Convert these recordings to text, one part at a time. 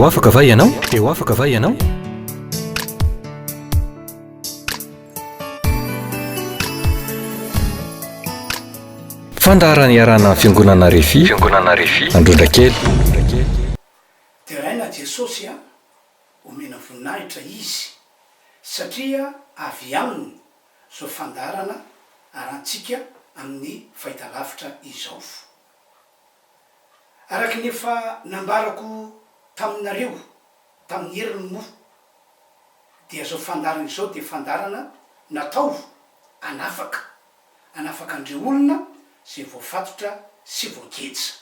Te ho afaka va ianao? Te ho afaka va ianao? Fandaharana iarahana amin'ny Fiangonana Refi, Fiangonana Refi, Androndrakely. Deraina Jesosy a, omena voninahitra Izy satria avy Aminy zao fandaharana arantsika amin'ny fahitalavitra izao. Araka ny efa nambarako taminareo tamin'ny heriny moa dia izao fandaharana izao dia fandaharana natao hanafaka, hanafaka an'ireo olona izay voafatotra sy voageja.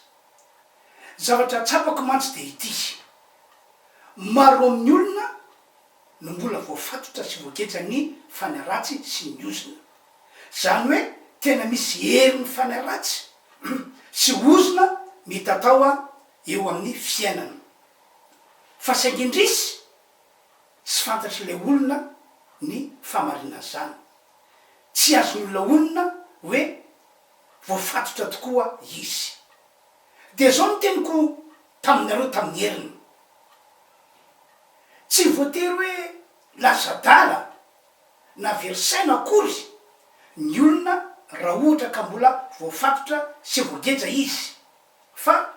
Ny zavatra tsapako mantsy dia ity, maro amin'ny olona no mbola voafatotra sy voagejan'ny fanahy ratsy sy ny ozona. Izany hoe tena misy herin'ny fanahy ratsy sy ozona mitatao eo amin'ny fiainana. Fa saingy indrisy, tsy fantatr'ilay olona ny fahamarinan'izany. Tsy azon'ny olona onona hoe voafatotra tokoa izy. Dia izao no teniko taminareo tamin'ny heriny. Tsy voatery hoe lasa adala na very saina akory ny olona raha ohatra ka mbola voafatotra sy voageja izy fa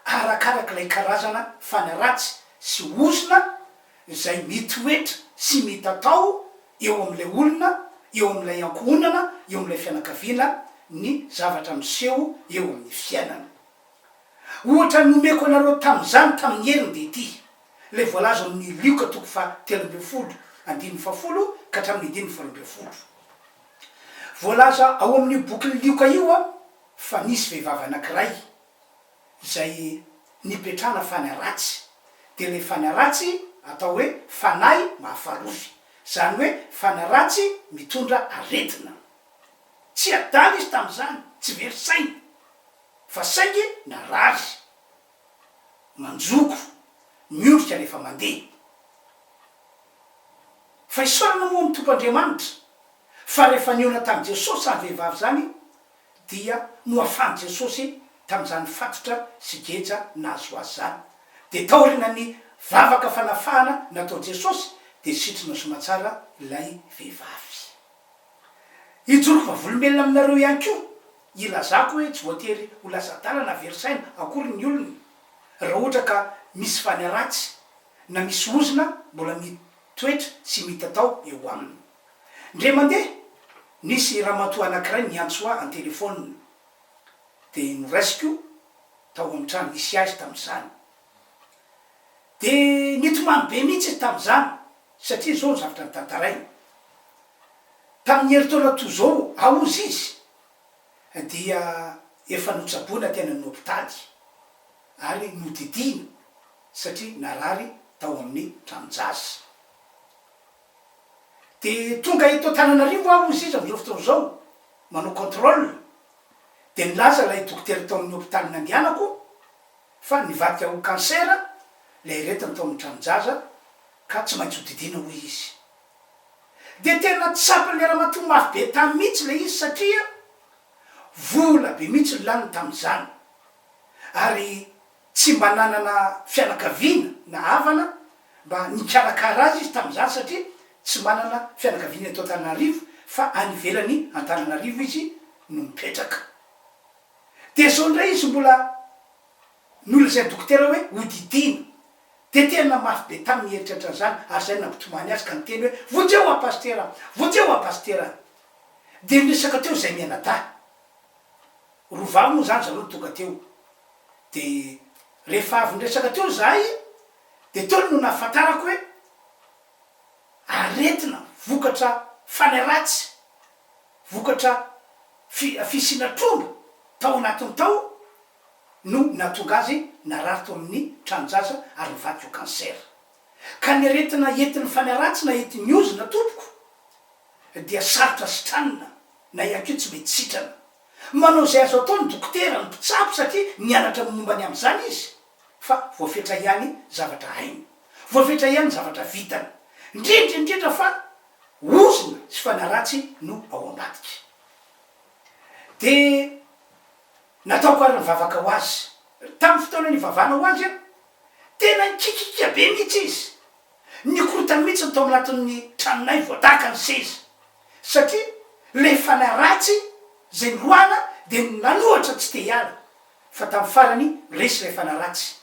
arakarak'ilay karazana fanahy ratsy sy ozona izay mitoetra sy mitatao eo amin'ilay olona, eo amin'ilay ankohonana, eo amin'ilay fianakaviana ny zavatra miseho eo amin'ny fiainana. Ohatra nomeko anareo tamin'izany tamin'ny heriny dia ity, ilay voalaza ao amin'ny Lioka toko faha 13, andininy fahafolo ka hatramin'ny andininy faharoa ambinifolo. Voalaza ao amin'io bokin'i Lioka io fa nisy vehivavy anankiray izay nipetrahana fanahy ratsy, dia ilay fanahy ratsy atao hoe fanahy mahafarofy, izany hoe fanahy ratsy mitondra aretina. Tsy adala izy tamin'izany, tsy very saina, fa saingy narary, manjoko, miondrika rehefa mandeha. Fa isaorana moa ny Tompo Andriamanitra fa rehefa nihaona tamin'i Jesosy izany vehivavy izany dia nohafahan'i Jesosy tamin'izany fatotra sy geja nahazo azy izany. Dia taorianan'ny vavaka fanafahana nataon'i Jesosy dia sitrana soamatsara ilay vehivavy. Hijoro vavolombelona aminareo ihany koa, hilazako hoe tsy voatery ho lasa adala na very saina akory ny olona raha ohatra ka misy fanahy ratsy na misy ozona mbola mitoetra sy mitatao eo aminy. Indray mandeha, nisy ramatoa anankiray niantso ahy an-telefaonina, dia noraisiko tao amin'ny trano nisy azy tamin'izany. Dia nitomany be mihitsy izy tamin'izany, satria izao ny zavatra notantarainy. Tamin'ny herintaona toy izao aho hozy izy, dia efa notsaboina teny amin'ny hopitaly, ary nodidiana satria narary tao amin'ny tranon-jaza. Dia tonga eto Antananarivo aho hozy izy amin'izao fotoana izao, manao contrôle, dia nilaza ilay dokotera tao amin'ny hopitaly nandehanako fa nivadika ho cancer ilay aretina tao amin'ny tranon-jaza ka tsy maintsy hodidiana hoy izy. Dia tena tsapan'ilay ramatoa mafy be tany mihitsy ilay izy satria vola be mihitsy no laniny tamin'izany ary Tsy mba nanana fianakaviana na havana mba nikarakara azy izy tamin'izany satria tsy manana fianakaviana eto Antananarivo fa any ivelany Antananarivo izy no mipetraka. Dia izao indray izy mbola nolazain'ny dokotera hoe hodidiana. Dia tena mafy be taminy ny eritreritra an'izany ary izay no nampitomany azy ka niteny hoe vonjeo aho pasitera, vonjeo aho pasitera. Dia niresaka teo izahay mianadahy. Roa vavy moa izany zareo no tonga teo. Dia rehefa avy niresaka teo izahay dia teo no nahafantarako hoe aretina vokatra fanahy ratsy, vokatra fisiana tromba tao anatiny tao no nahatonga azy narary tao amin'ny tranon-jaza ary nivadika ho cancer. Ka ny aretina entin'ny fanahy ratsy na entin'ny ozona tompoko dia sarotra sitranina na ihany koa tsy mety sitrana. Manao izay azo atao ny dokotera, ny mpitsabo satria nianatra momba ny amin'izany izy fa voafetra ihany zavatra hainy. Voafetra ihany ny zavatra vitany. Indrindra indrindra fa ozona sy fanahy ratsy no ao ambadika. Dia nataoko ary ny vavaka ho azy. Tamin'ny fotoana nivavahana ho azy aho. Tena nikikika be mihitsy izy. Nikorontana mihitsy ny tao anatin'ny tranonay voadaka ny seza. Satria ilay fanahy ratsy izay niroahana dia nanohatra tsy te hiala. Fa tamin'ny farany resy ilay fanahy ratsy.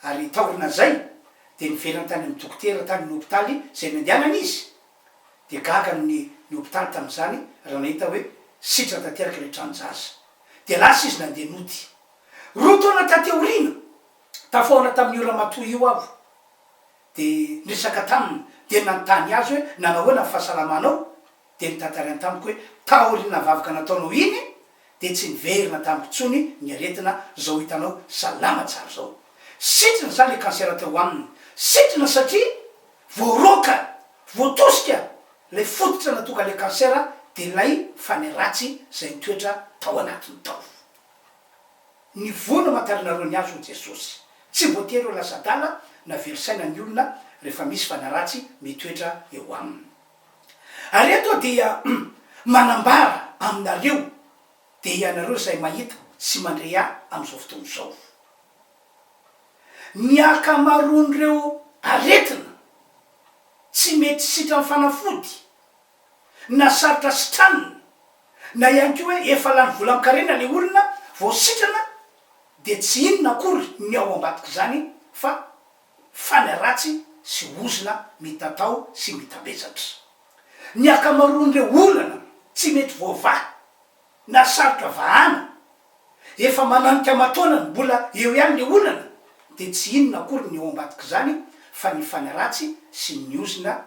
Ary taorinan'izay dia niverina tany amin'ny dokotera tany amin'ny hopitaly izay nandehanany izy. Dia gaga ny ny hopitaly tamin'izany raha nahita hoe sitrana tanteraka ilay tranon-jaza. Dia lasa izy nandeha nody. Roa taona taty aoriana, tafahaona tamin'io ramatoa io aho. Dia niresaka taminy, dia nanontany azy hoe nanao ahoana ny fahasalamanao? Dia notantarainy tamiko hoe taorian'ny vavaka nataonao iny dia tsy niverina tamiko intsony ny aretina izao hitanao salama tsara izao. Sitrana izany ilay cancer teo aminy. Sitrana satria voaroaka, voatosika ilay fototra nahatonga ilay cancer dia ilay fanahy ratsy izay nitoetra tao anatiny tao. Ny voa no amantaranareo ny azy hoy Jesosy. Tsy voatery ho lasa adala na very saina ny olona rehefa misy fanahy ratsy mitoetra eo aminy. Ary eto aho dia manambara aminareo, dia ianareo izay mahita sy mandre ahy amin'izao fotoana izao. Ny ankamaroan'ireo aretina tsy mety sitran'ny fanafody na sarotra sitranina, na ihany koa hoe efa lany vola amin-karena ilay olona vao sitrana dia tsy inona akory ny ao ambadik'izany fa fanahy ratsy sy ozona mitatao sy mitambesatra. Ny ankamaroan'ireo olana tsy mety voavaha na sarotra vahana, efa mananika aman-taonany mbola eo ihany ilay olana dia tsy inona akory ny ao ambadik'izany fa ny fanahy ratsy sy ny ozona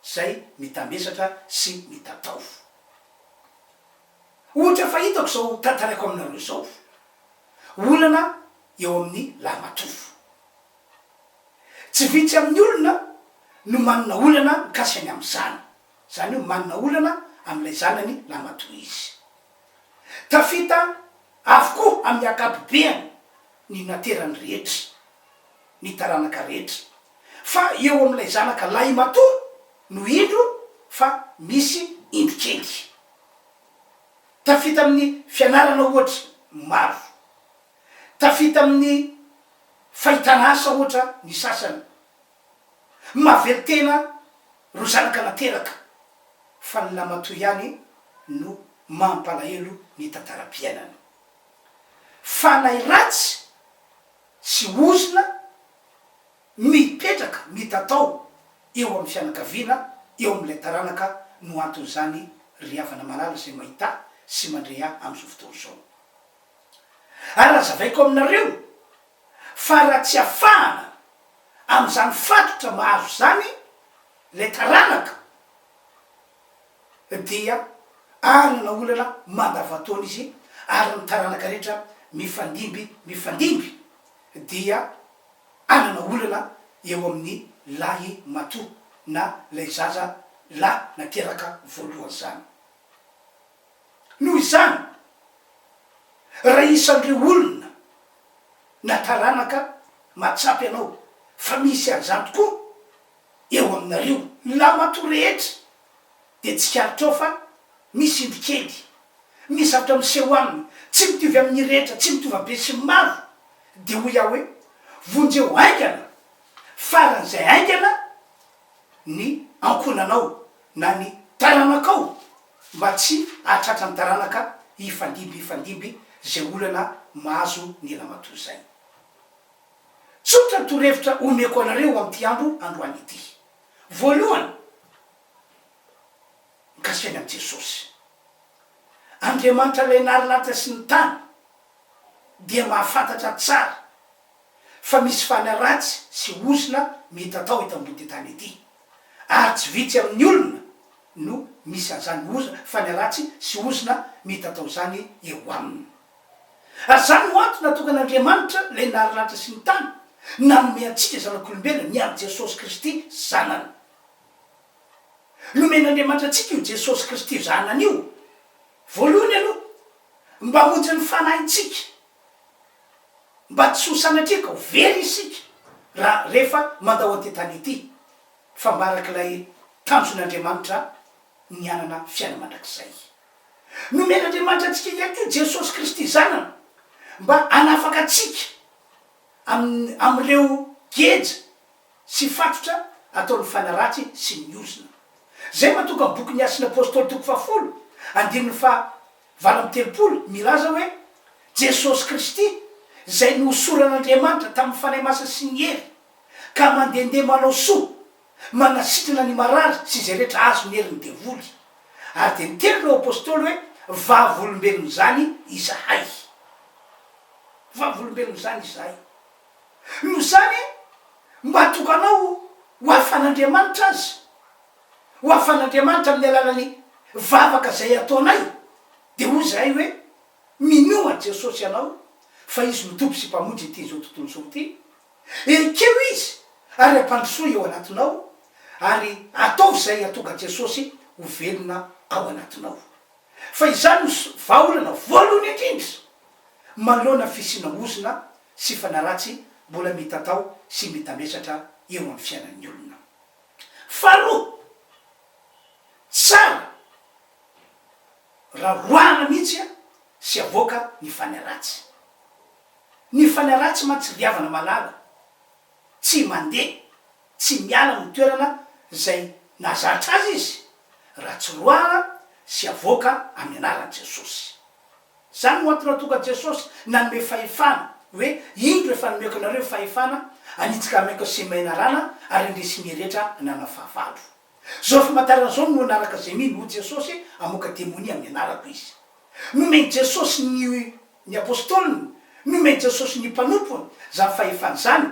zay mitambesatra sy mitatao. Ohatra efa hitako izao tantaraiko aminareo izao. Olana eo amin'ny lahimatoa. Tsy vitsy amin'ny olona no manana olana mikasika ny amin'izany. Izany hoe manana olana amin'ilay zanany lahimatoa izy. Tafita avokoa amin'ny ankapobeany ny naterany rehetra, ny taranaka rehetra. Fa eo amin'ilay zanaka lahimatoa no indro fa misy indro kely. Tafita amin'ny fianarana ohatra ny maro. Tafita amin'ny fahitana asa ohatra ny sasany. Mahavelon-tena ireo zanaka nateraka fa ny lamatoa ihany no mampalahelo ny tantaram-piainany. Fanahy ratsy sy ozona mipetraka, mitatao eo amin'ny fianakaviana, eo amin'ilay taranaka no anton'izany ry havana malala izay mahita ahy sy mandre ahy amin'izao fotoana izao. Ary hazavaiko aminareo fa raha tsy afahana amin'izany fatotra mahazo izany ilay taranaka dia hanana olana mandavantaona izy ary ny taranaka rehetra mifandimby mifandimby dia hanana olana eo amin'ny lahy matoa na ilay zaza lahy nateraka voalohany izany. Noho izany, raha isan'ireo olona na taranaka mahatsapa ianao fa misy an'izany tokoa eo aminareo, ny lahimatoa rehetra dia tsikaritrao fa misy indro kely, misy zavatra miseho aminy, tsy mitovy amin'ny rehetra, tsy mitovy amin'ny besinimaro, dia hoy aho hoe, vonjeo haingana, faran'izay haingana ny ankohonanao na ny taranakao mba tsy hahatratra ny taranaka hifandimby hifandimby izay olana mahazo ny ramatoa izay. Tsotra ny torohevitra omeko anareo amin'ity andro androany ity. Voalohany, mikasika ny amin'i Jesosy. Andriamanitra ilay nary lanitra sy ny tany dia mahafantatra tsara fa misy fanahy ratsy sy ozona mitatao eto ambony tany ety, ary tsy vitsy amin'ny olona no misy an'izany ozona, fanahy ratsy sy ozona mitatao izany eo aminy. Ary izany no antony natokan'Andriamanitra ilay nary lanitra sy ny tany, nanome antsika zanak'olombelona ny an'i Jesosy Kristy Zanany. Nomen'Andriamanitra antsika io Jesosy Kristy Zanany io, voalohany aloha, mba hamonjy ny fanahintsika, mba tsy ho sanatria ka ho very isika raha rehefa mandao an'ity tany ity, fa mba araka ilay tanjon'Andriamanitra ny hanana fiaina-mandrakizay. Nomen'Andriamanitra antsika ihany koa Jesosy Kristy Zanany mba hanafaka antsika amin'ny amin'ireo. geja sy fatotra ataon'ny fanahy ratsy sy ny ozona. Izay mahatonga ny bokin'ny Asan'ny Apostoly toko fahafolo, andininy faha 38 milaza hoe, Jesosy Kristy, izay nohosoran'Andriamanitra tamin'ny Fanahy Masina sy ny hery, ka mandehandeha manao soa, manasitrana ny marary sy izay rehetra azon'ny herin'ny devoly. Ary dia niteny ireo Apostoly hoe, Vavolombelon'izany izahay. Vavolombelon'izany izahay. Noho izany, mba hahatonga anao ho hafan'Andriamanitra azy, ho hafan'Andriamanitra amin'ny alalan'ny vavaka izay ataonay, dia hoy izahay hoe, Minoa an'i Jesosy ianao, fa Izy no Tompo sy Mpamonjy ity izao tontolo izao ity. Ekeo Izy ary ampandrosoy eo anatinao, ary ataovy izay hahatonga an'i Jesosy ho velona ao anatinao. Fa izany no vahaolana voalohany indrindra manoloana fisiana ozona sy fanaratsy mbola mitatao sy mitambesatra eo amin'ny fiainan'ny olona. Faharoa, tsara raha roahana mihitsy sy avoaka ny fanaratsy. Ny fanaratsy mantsy ry havana malala tsy mandeha, tsy miala amin'ny toerana izay nahazatra azy izy raha tsy roahana sy avoaka amin'ny anaran'i Jesosy. Izany no antony nahatonga an'i Jesosy nanome fahefana, hoe, Indro efa nomeko anareo fahefana hanitsaka maika sy menarana ary handresy ny rehetra ananan'ny fahavalo. Izao famantarana izao no hanaraka izay mino, hoy Jesosy, hamoaka demonia amin'ny anarako izy. Nomen'i Jesosy ny ny apostoliny, nomen'i Jesosy ny mpanompony izany fahefana izany,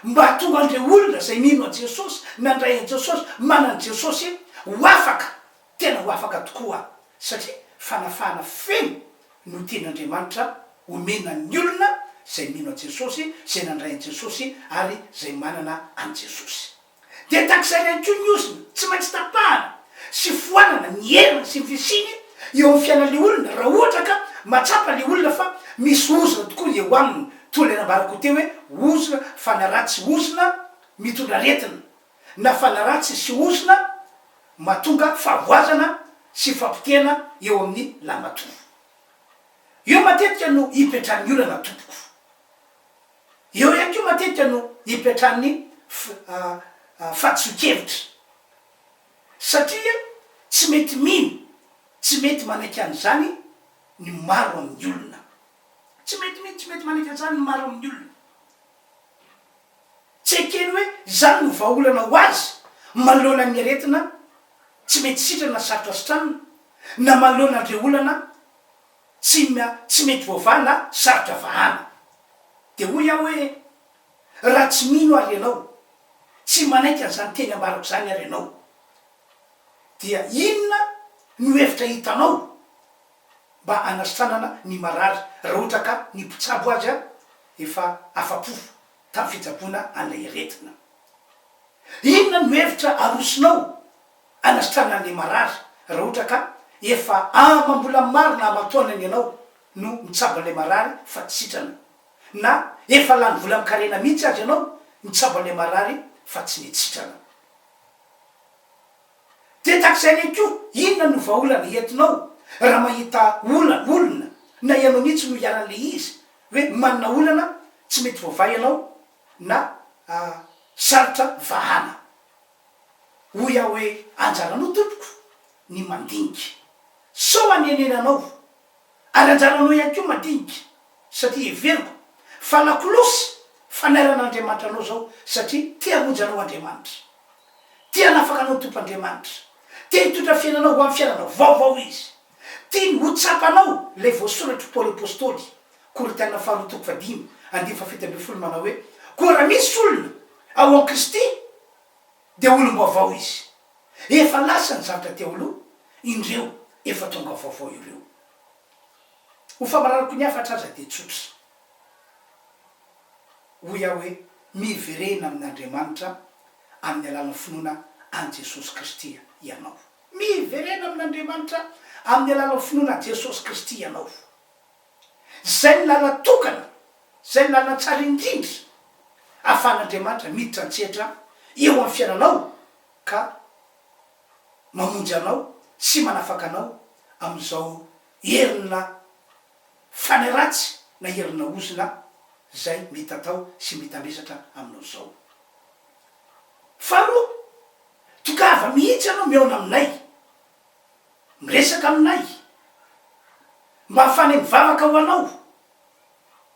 mba hahatonga an'ireo olona izay mino an'i Jesosy, nandray an'i Jesosy, manana an'i Jesosy, ho afaka, tena ho afaka tokoa, satria fanafahana feno no tian'Andriamanitra omena ny olona izay mino an'i Jesosy, izay nandray an'i Jesosy ary izay manana an'i Jesosy. Dia tahaka izany ihany koa ny ozona, tsy maintsy tapahana sy foanana ny heriny sy ny fisiany eo amin'ny fiainan'ilay olona raha ohatra ka mahatsapa ilay olona fa misy ozona tokoa eo aminy, toy ilay nambarako teo hoe ozona, fanahy ratsy ozona mitondra aretina, na fanahy ratsy sy ozona mahatonga fahavoazana sy fahapotehana eo amin'ny lamatoa. Eo matetika no ipetrahan'ny olana tompoko. Eo ihany koa matetika no ipetrahan'ny fahadisoan-kevitra satria tsy mety mino, tsy mety manaiky an'izany ny maro amin'ny olona. Tsy mety mino, tsy mety manaiky an'izany ny maro amin'ny olona. Tsy ekeny hoe izany no vahaolana ho azy manoloana ny aretina tsy mety sitrana na sarotra sitranina, na manoloana an'ireo olana tsy tsy mety voavaha na sarotra vahana. Dia hoy aho hoe, Raha tsy mino ary ianao, tsy manaiky an'izany teny ambarako izany ary ianao, dia inona no hevitra hitanao mba hanasitranana ny marary raha ohatra ka ny mpitsabo aza efa afa-po tamin'ny fitsaboana an'ilay aretina? Inona no hevitra arosonao hanasitranana an'ilay marary raha ohatra ka efa amam-bola maro na aman-taonany ianao no mitsabo an'ilay marary fa tsy sitrana, na efa lany vola amin-karena mihitsy aza ianao mitsabo an'ilay marary fa tsy mety sitrana. Dia tahaka izay ihany koa, inona no vahaolana entinao raha mahita olana, olona, na ianao mihitsy no iharan'ilay izy, hoe manana olana tsy mety voavaha ianao na sarotra vahana. Hoy aho hoe, Anjaranao tompoko ny mandinika. Sao hanenenanao. Ary anjaranao ihany koa madinika, satria heveriko fa lakolosy fanairan'Andriamanitra anao izao, satria te hamonjy anao Andriamanitra. Te hanafaka anao ny Tompo Andriamanitra. Te hitondra fiainanao ho amin'ny fiainana vaovao Izy. Tiany ho tsapanao ilay voasoratr'i Paoly Apostoly, Korintiana faharoa toko fahadimy, andininy fahafito ambinifolo manao hoe, Koa raha misy olona ao amin'i Kristy, dia olom-baovao izy. Efa lasa ny zavatra teo aloha, indreo efa tonga vaovao ireo. Ho famaranako ny hafatra aza dia tsotra. Hoy aho hoe, miverena amin'Andriamanitra amin'ny alalan'ny finoana an'i Jesosy Kristy ianao. Miverena amin'Andriamanitra amin'ny alalan'ny finoana an'i Jesosy Kristy ianao. Izay no làlan-tokana, izay no làlana tsara indrindra ahafahan'Andriamanitra miditra an-tsehatra eo amin'ny fiainanao ka mamonjy anao sy manafaka anao amin'izao herina fanahy ratsy na herina ozona izay mitatao sy mitambesatra aminao izao. Tongava mihitsy ianao mihaona aminay, miresaka aminay, mba ahafahanay mivavaka ho anao,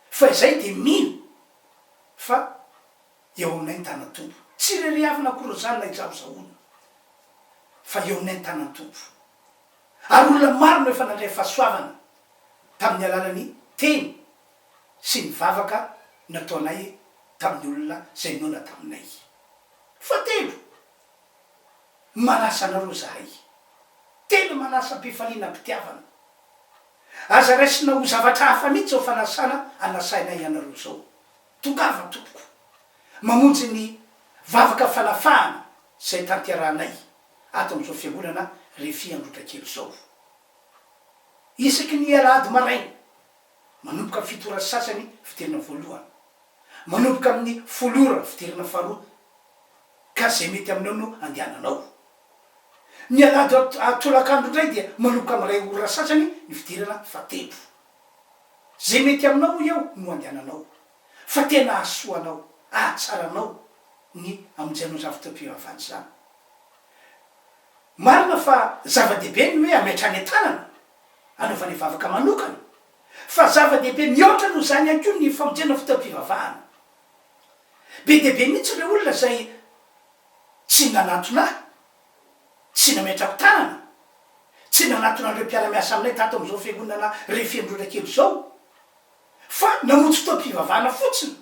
fa izay dia mino fa eo aminay ny tanan'ny Tompo. Tsy irerehavana akory izany na izahozahoana, fa eo aminay ny tanan'ny Tompo. Ary olona maro no efa nandray fahasoavana tamin'ny alalan'ny teny sy ny vavaka nataonay tamin'ny olona izay noana taminay. Fahatelo, manasa anareo izahay. Tena manasa am-pifaliana am-pitiavana. Aza raisina ho zavatra hafa mihitsy izao fanasana anasainay anareo izao. Tongava tompoko. Mamonjy ny vavaka fanafahana izay tanterahanay ato amin'izao fiangonana Refi Androtrakely izao. Isaky ny alahady maraina, manomboka amin'ny fito ora sy sasany fidirana voalohany. Manomboka amin'ny folo ora fidirana faharoa ka izay mety aminao no andehananao. Ny alahady tolakandro indray dia manomboka amin'ny iray ora sasany ny fidirana fahatelo. Izay mety aminao hoy aho no andehananao. Fa tena hahasoa anao, hahatsara anao ny hamonjenao izany fotoam-pivavahana izany. Marina fa zava-dehibe ny hoe hametrahana tanana, hanaovana vavaka manokana. Fa zava-dehibe mihoatra noho izany ihany koa ny famonjena fotoam-pivavahana. Be dia be mihitsy ireo olona izay tsy nanatona ahy, tsy nametrako tanana, tsy nanatona an'ireo mpiara-miasa aminay tato amin'izao fiangonana Refendrona kely izao, fa namonjy fotoam-pivavahana fotsiny,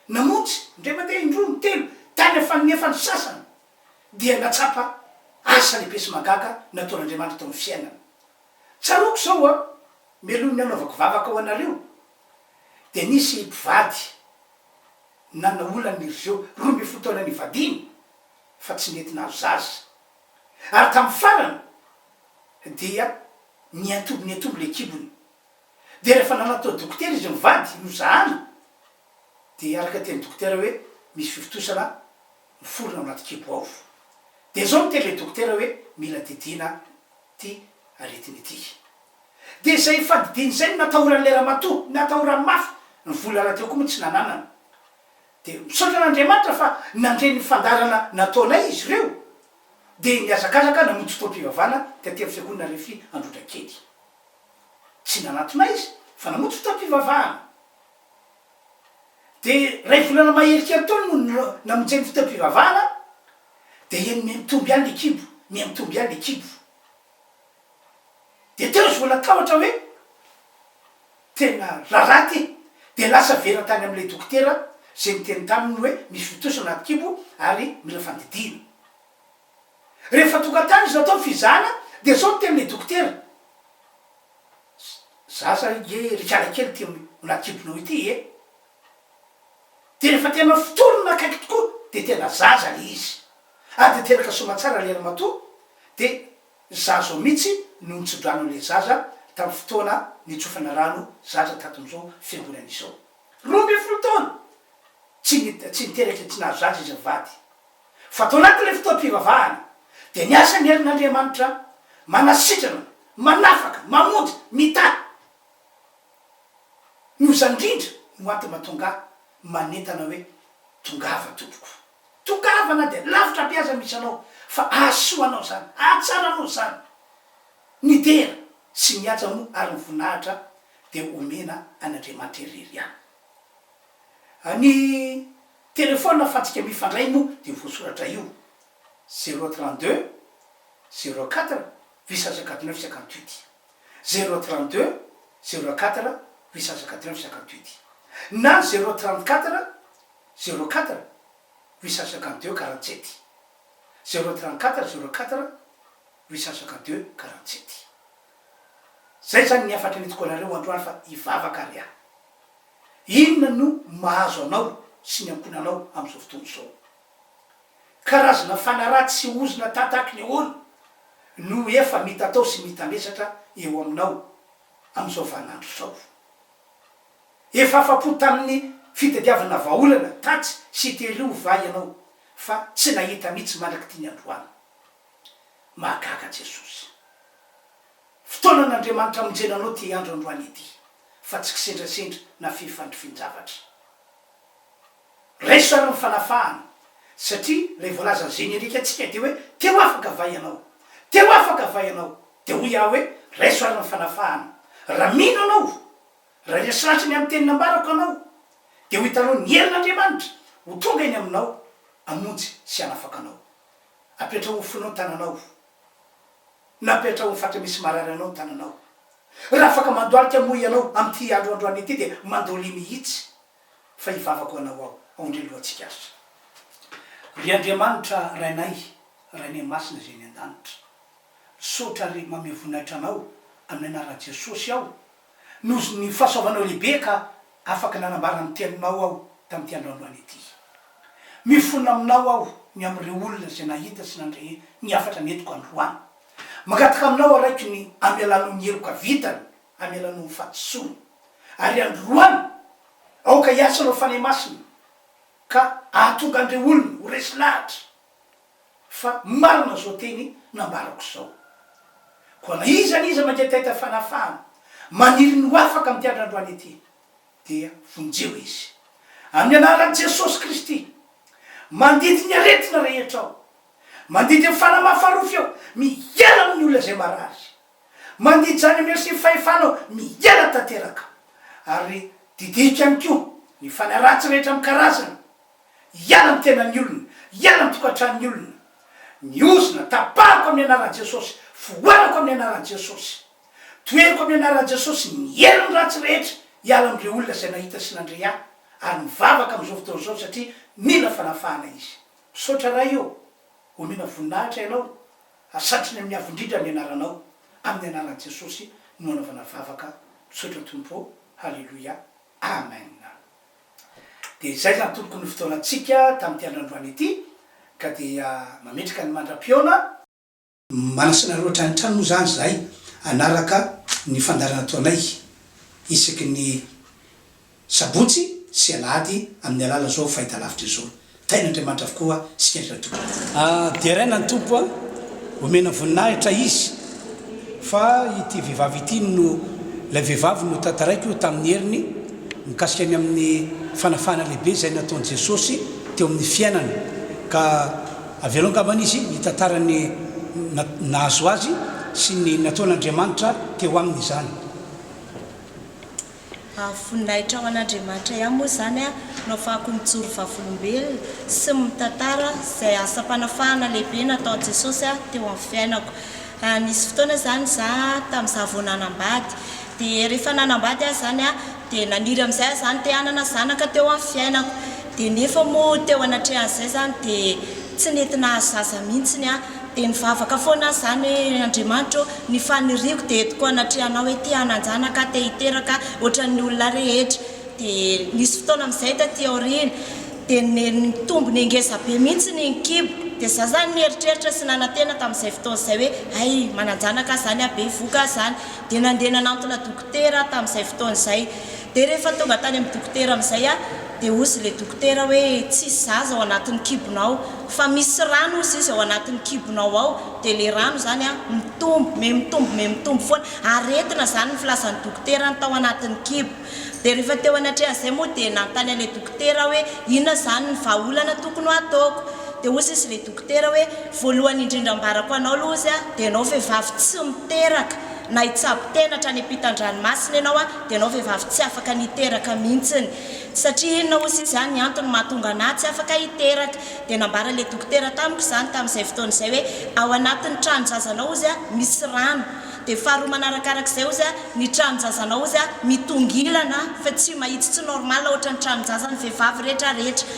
namonjy, indray mandeha, indroa, intelo, tany afaninefany sasany, dia nahatsapa asa lehibe sy mahagaga nataon'Andriamanitra tao amin'ny fiainana. Tsaroako izao an, mialoha ny hanaovako vavaka ho anareo, dia nisy mpivady nanana olana iry zeo, 12 taona nivadiany fa tsy nety nahazo zaza. Ary tamin'ny farany dia niantombo niantombo ilay kibony. Dia rehefa nanatona dokotera izy mivady nozahana dia araka teny dokotera hoe misy fivontosana miforona ao anaty kibo ao. Dia izao no teny ilay dokotera hoe mila didiana ity aretina ity. Dia izay fandidiana izay no natahoran'ilay ramatoa, natahorany mafy, ny vola rahateo koa moa tsy nananany. Dia misaotra an'Andriamanitra fa nandre ny fandaharana nataonay izy ireo, dia nihazakazaka namonjy fotoam-pivavahana taty amin'ny fiangonana Refi Androndrakely. Tsy nanatona izy fa namonjy fotoam-pivavahana. Dia iray volana mahery kely teo no namonjeny fotoam-pivavahana, dia eny mihamitombo ihany ilay kibo, mihamitombo ihany ilay kibo. Dia teo izy vao natahotra hoe tena raharaha ity. Dia lasa very tany amin'ilay dokotera izay niteny taminy hoe misy fitosa anaty kibo ary mila fandidiana. Rehefa tonga tany izy natao ny fizahana dia izao no tenin'ilay dokotera, Zaza ange ry kalakely ity anaty kibonao ity e! Dia rehefa tena fotorina akaiky tokoa dia tena zaza ilay izy. Ary dia teraka soamatsara ilay ramatoa dia zaza ao mihitsy no nitsodrano an'ilay zaza tamin'ny fotoana nitsofana rano zaza tato amin'izao fiangonana izao. 12 taona tsy tsy niteraka tsy nahazo zaza izy mivady. Fa tao anatin'ilay fotoam-pivavahana dia niasa ny herin'Andriamanitra manasitrana, manafaka, mamonjy, mitahy. Noho izany indrindra no antony mahatonga ahy manentana hoe tongava tompoko. Tongava na dia lavitra be aza misy anao fa hahasoa anao izany, hahatsara anao izany. Ny dera sy ny haja moa ary ny voninahitra dia omena an'Andriamanitra irery ihany. Ny telephone ahafahantsika mifandray moa dia voasoratra io, zéro 32 04 859 58. Zéro 32 04 859 58. Na zéro 34 04 852 47. Zéro 34 04 852 47. Zay zany ny hafatra nentiko anareo androany fa hivavaka ary aho. Inona no mahazo anao sy ny ankohonanao amin'izao fotoana izao? Karazana fanaratsy sy ozona tahatahaky ny ahoana no efa mitatao sy mitambesatra eo aminao amin'izao vaninandro izao? Efa afa-po tamin'ny fitadiavana vahaolana tatsy sy teroa va ianao fa tsy nahita mihitsy mandrak'ity ny androany? Mahagaga Jesosy. Fotoanan'Andriamanitra hamonjena anao ity andro androany ity fa tsy kisendrasendra na fifandrifin-javatra. Raiso ary ny fanafahana. Satria ilay voalazan'ny générique antsika dia hoe te ho afaka va ianao? Te ho afaka va ianao? Dia hoy aho hoe raiso ary ny fanafahana. Raha mino anao, raha resy lahatra ny amin'ny teny nambarako anao, dia ho hitanao ny herin'Andriamanitra ho tonga eny aminao hamonjy sy hanafaka anao. Apetraho amin'ny fonao ny tananao. Na apetraho amin'ny faritra misy marary anao ny tananao. Raha afaka mandohalika moa ianao amin'ity andro androany ity dia mandohalia mihitsy fa hivavaka ho anao aho ao indray lohantsika aza. Ry Andriamanitra Rainay, Rainay Masina izay any an-danitra, misaotra ary mamehy voninahitra Anao amin'ny anaran'i Jesosy aho noho ny fahasoavanao lehibe ka afaka nanambara ny Teninao aho tamin'ity andro androany ity. Mifona Aminao aho ny amin'ireo olona izay nahita sy nandre ny hafatra nentiko androany. Mangataka Aminao aho Raiko ny hamelanao ny heloka vitany, hamelanao ny fahadisoany. Ary androany, aoka hiasa Anao Fanahy Masina ka hahatonga an'ireo olona ho resy lahatra fa marina izao teny nambarako izao. Koa na iza na iza mangetaheta fanafahana, maniry ny ho afaka amin'ity andro androany ity, dia vonjeo izy. Amin'ny anaran'i Jesosy Kristy, mandidy ny aretina rehetra aho, mandidy ny fanahy mahafarofy aho, miala amin'ny olona izay marary. Mandidy izany amin'ny hery sy ny fahefana aho, miala tanteraka. Ary didiko ihany koa ny fanahy ratsy rehetra amin'ny karazany, hiala amin'ny tenan'ny olona, hiala amin'ny tokantranon'ny olona. Ny ozona, tapahako amin'ny anaran'i Jesosy, foanako amin'ny anaran'i Jesosy. Toheriko amin'ny anaran'i Jesosy ny herin'ny ratsy rehetra hiala amin'ireo olona izay nahita sy nandre ahy ary mivavaka amin'izao fotoana izao satria mila fanafahana izy. Misaotra Ray ô! Omena voninahitra Ianao ary satriny amin'ny avo indrindra ny anaranao. Amin'ny anaran'i Jesosy no anaovana vavaka. Misaotra Tompo ô! Haleloia! Amen! Dia izay izany tompoko ny fotoanantsika tamin'ity andro androany ity ka dia mametraka ny mandra-pihaona. Manasa anareo hatrany hatrany moa izany izahay hanaraka ny fandaharana ataonay isaky ny sabotsy sy alahady amin'ny alalan'izao fahitalavitra izao. Tahin'Andriamanitra avokoa isika rehetra tompoko. Deraina ny Tompo a! Omena voninahitra Izy fa ity vehivavy ity no ilay vehivavy notantaraiko tamin'ny heriny mikasika ny amin'ny fanafahana lehibe izay nataon'i Jesosy teo amin'ny fiainany ka avelao angambany izy hitantara ny nahazo azy sy ny nataon'Andriamanitra teo aminy izany. Voninahitra ho an'Andriamanitra ihany moa izany no afahako mijoro vavolombelona sy mitantara izay asam-panafahana lehibe nataon'i Jesosy teo amin'ny fiainako. Nisy fotoana izany izaho tamin'izaho vao nanambady. Dia rehefa nanambady aho izany dia naniry amin'izay aho izany te hanana zanaka teo amin'ny fiainako. Dia nefa moa teo anatrehan'izay izany dia tsy nety nahazo zaza mihitsy aho. Dia nivavaka foana aho izany hoe, Andriamanitra ô, ny faniriako dia entiko anatrehanao hoe te hanan-janaka aho, te hiteraka aho ohatran'ny olona rehetra. Dia nisy fotoana amin'izay taty aoriana dia nitombo nengeza be mihitsy ny kibo. Dia za izany nieritreritra sy nanantena tamin'izay fotoana izay hoe hay manan-janaka aho izany aho, bevohoka aho izany. Dia nandeha nanantona dokotera aho tamin'izay fotoana izay. Dia rehefa tonga tany amin'ny dokotera amin'izay aho, dia hozy ilay dokotera hoe tsisy zaza ao anatin'ny kibonao, fa misy rano hozy izy ao anatin'ny kibonao ao, dia ilay rano izany an, mitombo, miha mitombo, miha mitombo foana. Aretina izany ny filazan'ny dokotera ny tao anatin'ny kibo. Dia rehefa teo anatrehan'izay moa dia nanontany an'ilay dokotera aho hoe inona izany ny vahaolana tokony ho ataoko. Dia hozy izy ilay dokotera hoe voalohany indrindra ambarako anao aloha hozy an, dia ianao vehivavy tsy miteraka na hitsabo tena hatrany ampitan-dranomasina ianao an, dia ianao vehivavy tsy afaka ny hiteraka mihitsiny. Satria inona hozy izy an, ny antony mahatonga anà tsy afaka hiteraka. Dia nambaran'ilay dokotera tamiko izany tamin'izay fotoana izay hoe ao anatin'ny tranon-jazanao hozy an, misy rano. Dia faharoa manarakarak'izay ozy a, ny tranon-jazanao ozy a, mitongilana fa tsy mahitsy tsy normal ohatran'ny tranon-jaza ny vehivavy rehetra rehetra.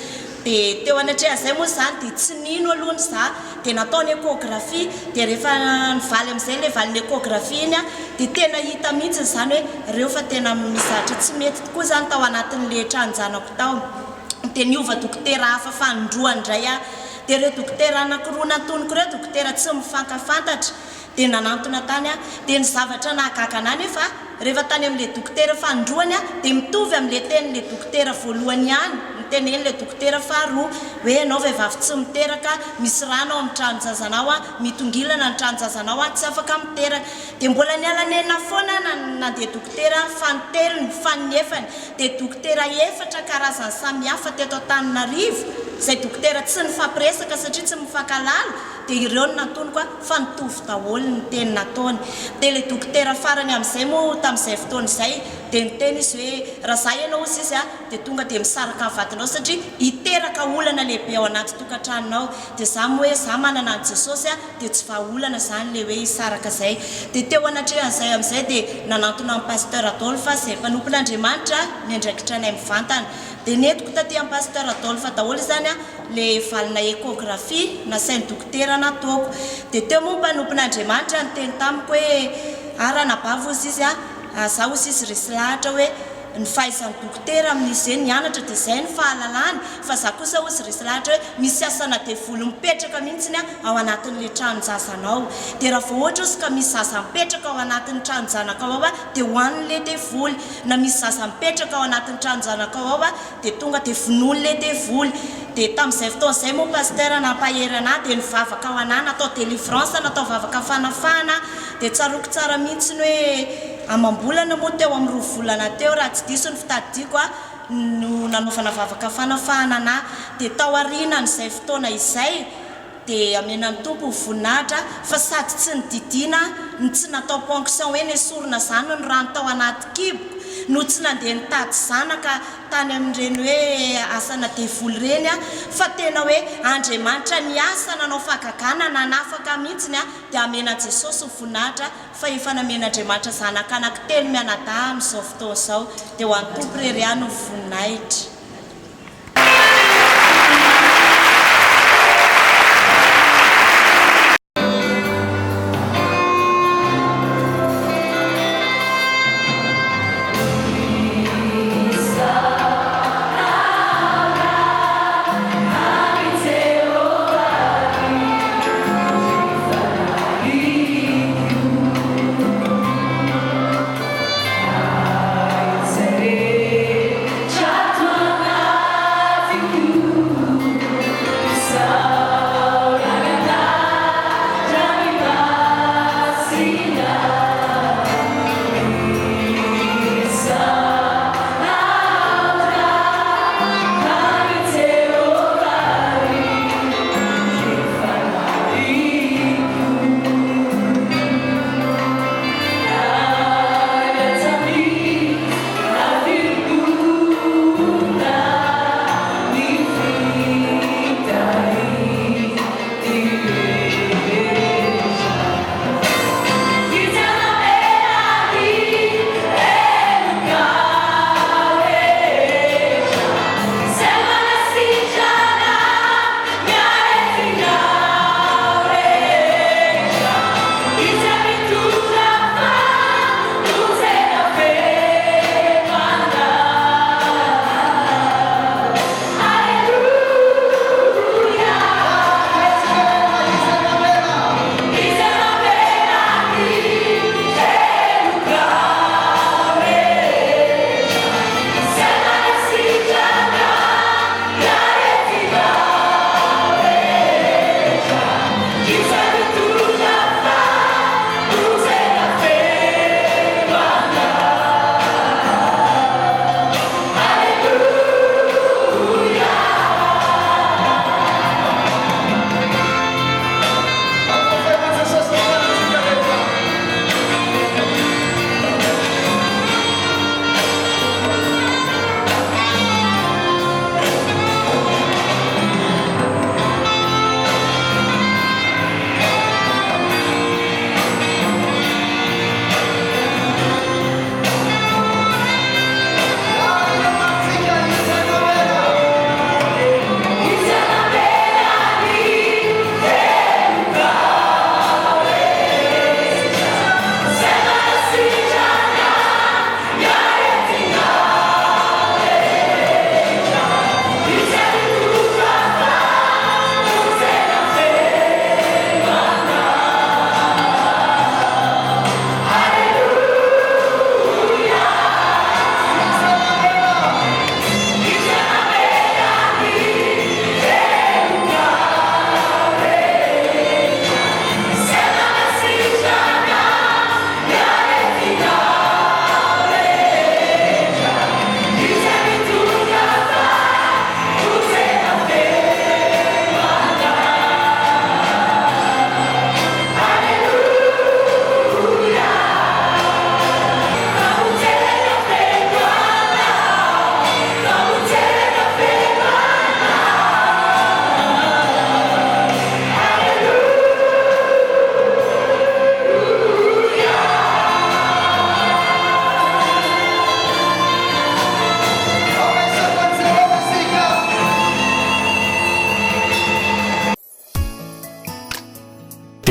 Dia teo anatrehan'izay moa izany dia tsy nino aloha ny za, dia natao ny echographie, dia rehefa nivaly amin'izay ilay valin'ny echographie iny a, dia tena hita mihitsy izany hoe reo fa tena misy zavatra tsy mety tokoa izany tao anatin'ilay tranon-janako tao. Dia niova dokotera hafa fanindroany indray aho. Dia ireo dokotera anankiroa nantoniko ireo dokotera tsy mifankafantatra. Dia nanantona tany aho. Dia ny zavatra nahagaga anah nefa, rehefa tany amin'ilay dokotera fanindroany aho, dia mitovy amin'ilay tenin'ilay dokotera voalohany ihany ny. Notenenin'ilay dokotera faharoa hoe ianao vehivavy tsy miteraka, misy rano ao amin'ny tranon-jazanao, mitongilana ny tranon-jazanao, tsy afaka miteraka. Dia mbola niala nenina foana aho nandeha dokotera fanintelony, faninefany. Dia dokotera efatra karazany samihafa teto Antananarivo, izay dokotera tsy nifampiresaka satria tsy mifankahalala, dia ireo no nantoniko fa nitovy daholo ny teny nataony. Dia ilay dokotera farany amin'izay moa tamin'izay fotoana izay dia niteny izy hoe raha za ianao hozy izy dia tonga dia misaraka amin'ny vadinao satria hiteraka olana lehibe ao anaty tokantranonao. Dia za moa hoe za manana an'i Jesosy dia tsy vahaolana izany ilay hoe hisaraka izay. Dia teo anatrehan'izay amin'izay dia nanantona an'i Pasteur Adolphe izay mpanompon'Andriamanitra niandraikitra anay mivantana. Dia nentiko taty amin'i Pasteur Adolphe daholo izany ilay valina échographie nasain'ny dokotera nataoko. Dia teo moa ny mpanompon'Andriamanitra niteny tamiko hoe, ah ranabavy hozy izy ah, za hozy izy resy lahatra hoe ny fahaizan'ny dokotera amin'izy izay nianatra dia izay ny fahalalany, fa za kosa hozy resy lahatra hoe misy asana devoly mipetraka mihitsiny ao anatin'ilay tranon-jazanao. Dia raha vao ohatra hozy ka misy zaza mipetraka ao anatin'ny tranon-janakao ao dia hohanin'ilay devoly, na misy zaza mipetraka ao anatin'ny tranon-janakao ao dia tonga dia vonoin'ilay devoly. Dia tamin'izay fotoana izay moa Pasteur nampahery anah dia nivavaka ho anah, natao délivrance, natao vavaka fanafahana, dia tsaroako tsara mihitsy ny hoe amam-bolana moa teo amin'ny roa volana teo raha tsy diso ny fitadidiako no nanaovana vavaka fanafahana anah. Dia tao aorianan'izay fotoana izay dia amena ny Tompo ny voninahitra fa sady tsy nididiana no tsy natao ponction hoe nesorina izany ny rano tao anaty kiboko no tsy nandeha nitady zanaka tany amin'ireny hoe asana devoly ireny aho fa tena hoe Andriamanitra niasa nanao fahagagana nanafaka mihitsiny aho dia amena Jesosy ny voninahitra fa efa namen'Andriamanitra zanaka anankitelo mianadahy amin'izao fotoana izao dia ho an'ny Tompo irery ihany ny voninahitra.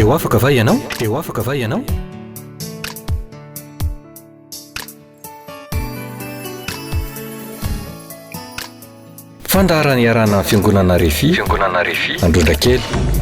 Te ho afaka va ianao? Te ho afaka va ianao? Fandaharana iarahana amin'ny Fiangonana Refi, Fiangonana Refi, Androndrakely.